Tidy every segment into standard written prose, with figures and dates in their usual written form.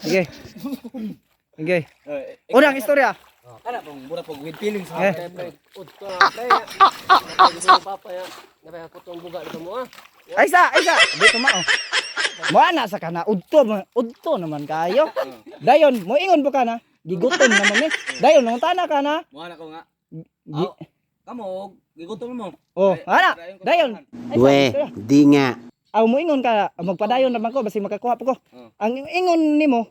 Sige. Sige. Unang istorya. Kana pong mura pong with feelings. Eh. Pre, udto na pre. Gusto ko papa ya. Napay ko tong buga dito mo ah. Ay sa, ay sa. Dito mao. Mo ana sa kana udto, udto naman kayo. Dayon, mo ingon po kana. Gigutom naman eh. Dayon, nung tana ka na. Mo na ko nga. Gi Kamo, gigutom mo. Oh, ana. Dayon. Ay, sa, We, istorya. di nga. Aw mo ingon ka, magpadayon naman ko basi makakuha po ko. Oh. Ang ingon nimo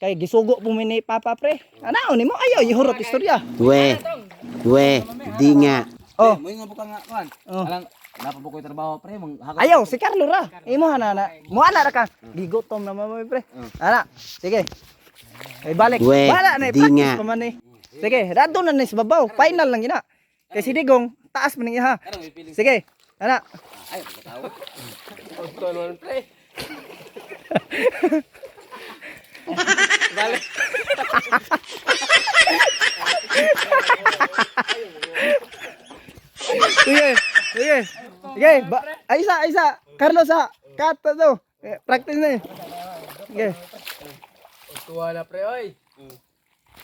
kay gisugo po mi ni Papa pre. Anaon nimo ayaw ihurot istorya. We, we, di nga. Oh. Mo ingon po ka nga kuan. Oh. Alang napa po ko'y trabaho pre, mang hakot. Ayaw si Carlo ra. Imo na na. Mo ana ra ka. Gigutom naman mo pre. Ana, sige. Kay balik. We, Bala na di practice nga. pa man eh. Sige, rado na ni sa babaw. Final lang gina. Kay si Digong, taas man ning iha. Karang with feelings. Sige. Ana. Ay, pagkatao. Udto naman pre. Balik. Sige. Sige. Sige, ba ay isa, ay isa. Carlos ha. Cut na to. Eh, practice na eh. Sige. Udto na pre oy.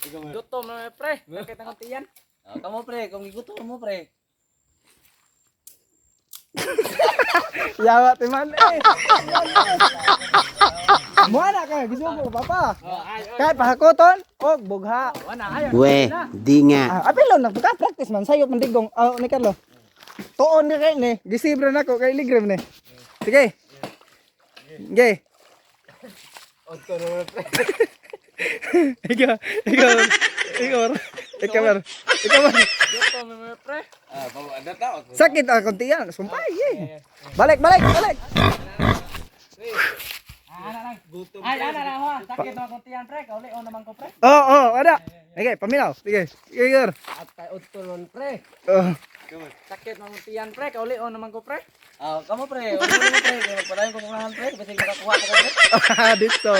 Gutom na pre. Sakit ang tiyan. Ah, Kamo pre, kung gigutom mo pre. Yawa ti man eh. Mo na ka, gisugo ko papa. Kay pahakoton og bugha. We, di nga. Ah, apilo na ka practice man sayop man Digong. Ah, ni Carlo. Tuon ni kay ni, gisibra nako kay ligrem ni. Sige. Sige. Udto naman pre. Ikaw, ikaw, ikaw, ikaw, ikaw. Gutom naman pre. Ah, pag adata. Sakit ang konti yan. Sumpay eh. Balik, balik, balik. Gutom. Ay, ana na ho. Sakit naman kong tiyan pre. Kauli on naman ko pre. Oo, oh, oh, ana. Sige, paminaw. Sige. Sige, sir. At kay udto naman pre. Oh. Sakit naman kong tiyan pre. Kauli on naman ko pre. Ah, kamo pre, ulo mo pre, kay magpadayon ko kunahan pre, bisag makakuha ko pre. Dito.